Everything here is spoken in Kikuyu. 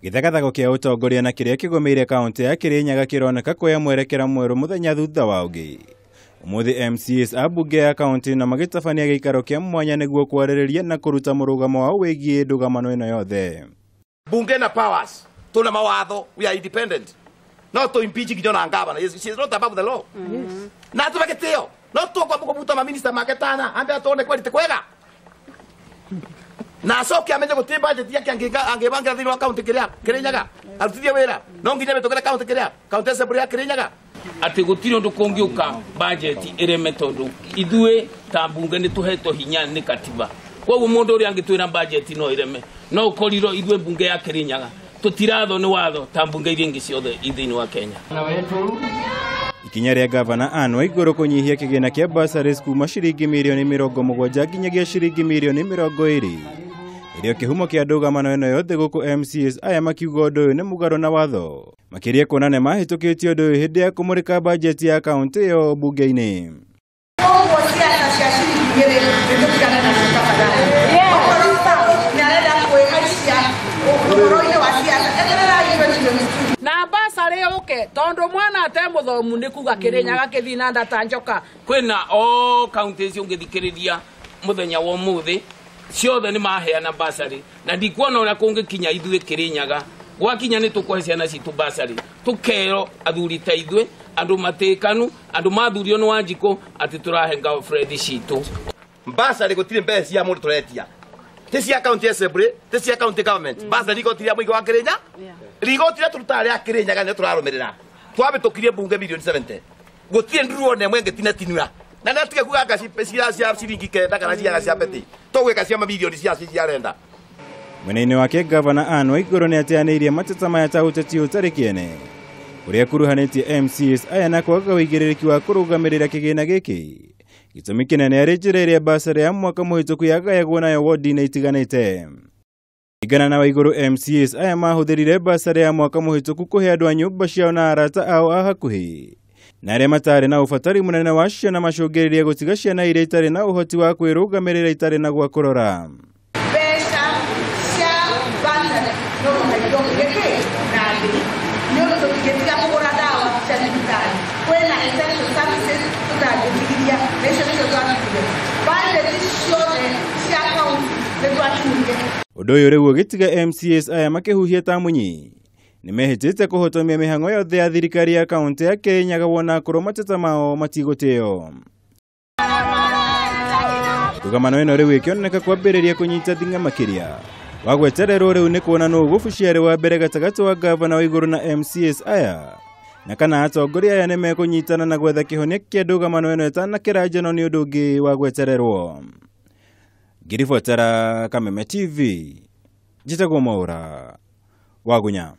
Gĩthagathago kĩa ũtongoria na kĩrĩa kĩgũmĩire kaunti ya Kirinyaga kĩroneka kuoya mwerekera mwerũ mũthenya thutha wa ũngĩ. Ũmũthĩ MCAs a mbunge ya kaunti ĩno magĩtabania gĩikaro kĩa mwanya nĩguo kwarĩrĩria na kũruta mũrũgamo wao wĩgiĩ ndũgamano ĩno yothe. Bunge na powers, tuna mawatho, we are independent. No to impeach Gideon Ngabana, she is not above the law. Yes. Na tubagitio, no tukwamba kũbuta ma minister make tana, ambe atone kweli tikwega. Na acoke amenye gũtirĩ budget yake angĩbangĩra thĩinĩ wa kaunti kĩrĩa Kirinyaga arutithie wĩra no nginya mĩtũkĩre kaunti kĩrĩa kaunti assembly ya Kirinyaga. Atĩ gũtirĩ ũndũ kũngĩũka budget ĩreme tondũ ithuĩ ta mbunge nĩ tũhetwo hinya nĩ katiba. Koguo mũndũ ũrĩa angĩtwĩra budget no ĩreme no ũkorirwo ithuĩ mbunge ya Kirinyaga tũtirathwo nĩ watho ta mbunge iria ingĩ ciothe thĩinĩ wa Kenya. Ikinya rĩa gavana Anne Waiguru kũnyihia kĩgĩna kĩa bursaries kuma ciringi mirioni 70 nginyagia ciringi mirioni 20 nĩrĩo kĩhumo kĩa ndũgamano ĩno yothe gũkũ MCAs aya makiuga ũndũ ũyũ nĩ mũgarũ na watho makĩria kuona nĩ mahĩtũkĩtie ũndũ ũyũ hĩndĩ ya kũmũrĩka bajeti ya kaunti ĩyo mbunge-inĩ. Koguo ciaca cia ciringi igĩrĩ nĩtũtigane nacio tafadhali. Okorwo nĩ arenda kwĩhaicia ũhoro-inĩ wa ciaca etererai 2022. Na basarĩ yũke tondũ mwana ate mũthomu nĩ kuga Kirinyaga kĩthiĩ na ndata njoka. Kwĩna o kaunti icio ũngĩthikĩrĩria mũthenya wa ũmũthĩ ciothe nĩ maheana basarĩ na ndikuona ũrĩa kũngĩkinya ithuĩ Kirinyaga gwakinya nĩ tũkũhe ciana citũ basarĩ tũkerwo athuri ta ithuĩ andũ matĩkanu andũ mathurio nĩ Wanjikũ atĩ tũrahe girlfriend citũ. Basarĩ gũtirĩ mbeca cia mũndũ tũretia ti cia county assembly ti cia county government. Basarĩ igoti rĩa mũingĩ wa Kirinyaga rigoti rĩa tũrutaga rĩa Kirinyaga nĩ tũrarũmĩrĩra twabĩtũkirie mbunge milioni 70 gũtirĩ nduruone ĩmwe ĩngĩtinatinura na nĩ atige kuga cia cia ciringi 9 kana ciaga cia peti tũgwĩka cia mamirioni cia ciarenda. Mwena-inĩ wake gavana Anne Waiguru nĩ ateanĩirie mateta maya ta ũteti ũtarĩ kĩene ũrĩa akuruhanĩtie MCAs aya na kwaga ũigĩrĩrĩki wa kũrũgamĩrĩra kĩgĩna gĩkĩ. Gĩtũmi kĩnene arĩ njĩra ĩrĩa basarĩ ya mwaka mũhĩtũku yagayagwo nayo wodi-inĩ itiganĩte. Kũringana na Waiguru, MCAs aya mahũthĩrire basarĩ ya mwaka mũhĩtũku kũhe andũ a nyũmba ciao na arata ao a hakuhĩ na arĩa matarĩ na ũbatari mũnene wa ciana macũngĩrĩrie gũtiga ciana iria itarĩ na ũhoti wa kwĩrũgamĩrĩra itarĩ na gwa kũrora. Mbeca cia basarĩ no mũhaka gĩkĩ na thĩ nĩ ũndũ tũtingĩtiga kũgũra ndawa cia thibitarĩ kwĩna essential services tũtangĩtigithia na icio nĩcio twatigire. Budget ciothe cia kaunti nĩ twatinirie. Ũndũ ũyũ rĩu ũgĩtiga MCAs aya makĩhuhia ta munyi nĩmehĩtĩte kũhotomia mĩhang'o yothe ya thirikari ya kaunti ya Kirinyaga wona akorwo mateta mao matigũtĩo. Ndũgamano ĩno rĩu ĩkĩoneka kwambĩrĩria kũnyita thing'a makĩria wa gwetererwo rĩu nĩ kuona nũ ũgũbucia arĩ wa mbere gatagatĩ wa gavana Waiguru na MCAs aya na kana atongoria aya nĩmekũnyitana na gwetha kĩhonia kĩa ndũgamano ĩno ĩtanakĩra njano nĩ ũndũ ũngĩ wa gwetererwo. Ngiribotera Kameme TV, njĩtagwo Mwaũra Wagunya.